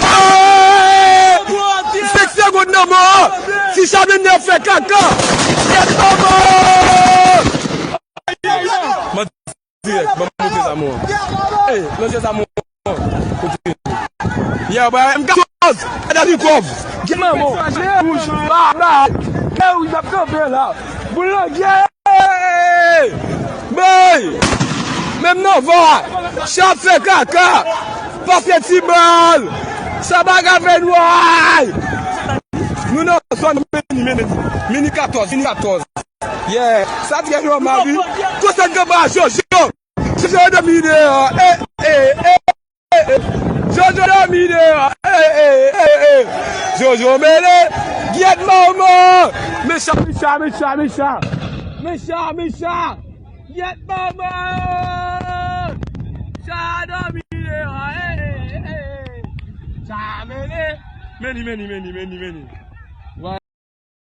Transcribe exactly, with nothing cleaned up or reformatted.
Ay! Senk segonn nan mò. Ti Chabin nan fè kaka. Yè, manman! Dirèk, ban m montre sa, mwen. Ey, lanje sa, mwen. Kote. Yè, ba, m ka koz. Gade li kòb. Gen manman. Wouj, ba, ba. Gen wouj ap kanpe la. Boul nan gè. Bay! Menm nan va. Chat fè kaka. Pase ti bal. Sa bagay fè nway. Nou nan zòn mini, mini, mini katòz, mini katòz. Yeah, sa trè nòmal, wi. Konsantre ba Jojo. Jojo domine, eh, eh, eh, eh. Jojo domine, eh, eh, eh, eh. Jojo mele, gyèt manman. Mechan, mechan, mechan, mechan. Mechan, mechan. Gyèt manman. Sa domine, eh, eh, eh, eh. Sa mele. Meni, meni, meni, meni, meni.